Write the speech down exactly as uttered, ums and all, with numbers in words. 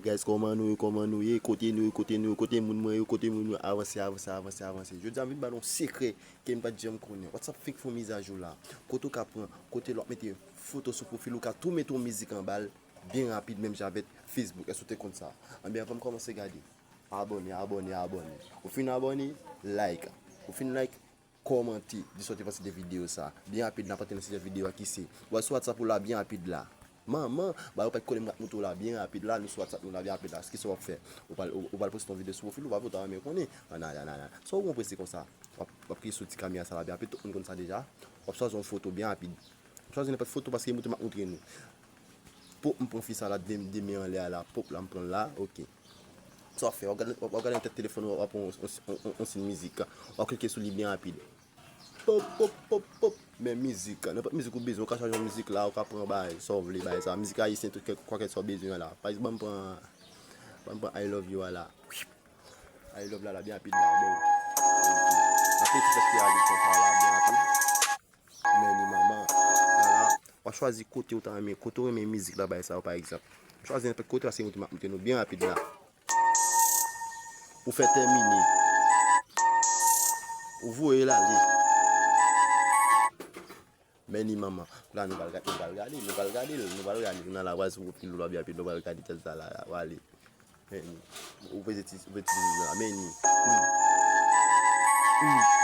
Guys, kòman nou ye, kòman nou ye, kote nou ye, kote nou ye, kote moun mwen yo, kote moun mwen, avanse, avanse, avanse, avanse. Jodi a m vin ba nou yon sekrè ke m pa t janm konnen. WhatsApp fenk fè yon mizajou la. Kote w ka pran, kote lè w ap mete foto sou pwofil ou, ka tou mete yon mizik anba l, byen rapid, menm jan avèk Facebook. Èske w te konn sa? Anben, anvan m kòmanse gade, abòne, abòne, abòne. Ou fin abòne, like. Ou fin like, kòmante, di sa w te panse de videyo sa. Byen rapid, n ap antre nan sijè videyo a ki se, w al sou WhatsApp ou la, byen rapid la. Manman, ba yo pa t konnen m ap montre w la, byen rapid la, nou sou WhatsApp nou la, byen rapid la. Kisa w ap fè? Ou pral, ou, ou pral poste yon videyo sou pwofil ou, pa vle w ta renmen konnen. Nanana, nanana. Sa w konn prese konsa? W ap, w ap kliye sou ti kamera sa la, byen rapid, tout moun konn sa deja. W ap chwazi yon foto, byen rapid. W ap chwazi nenpòt foto paske montre m ap montre nou. Pop, m pran fi sa la, de, de men anlè a la, pop la, m pran l la, oke. Sa w ap fè? W ap gade, w ap gade nan tèt telefòn ou, w ap pran yon, yon, yon, yon, yon siy mizik. W ap klike sou li byen rapid. Pop, pop, pop, pop. Men mizik, nenpòt mizik ou bezwen, ou ka chwazi yon mizik la, ou ka pran bagay, sa w vle, bagay sa. Mizik ayisyen, tout kèk, kwakèt sa w bezwen la. Pa egzanp, ban m pran, ban m pran I Love You a la. I Love la, la, byen rapid la, bon. Oke. Apre, ti fè ki ale konsa la, byen rapid. Men ni manman. Ala. W ap chwazi kote ou ta renmen, kote w renmen mizik la bay sa yo, pa egzanp. Chwazi nenpòt kote paske m ap montre nou byen rapid la. Ou fè tèmine. Ou voye l ale. Men ni manman. Kounye a nou pral gade, nou pral gade, nou pral gade l, nou pral gade l. Kounye a la, w al sou pwofil ou la byen rapid, nou pral gade tèt sa la, w ale. Men ni. Ou peze ti, ou peze ti la, men ni. Hmm. Hmm.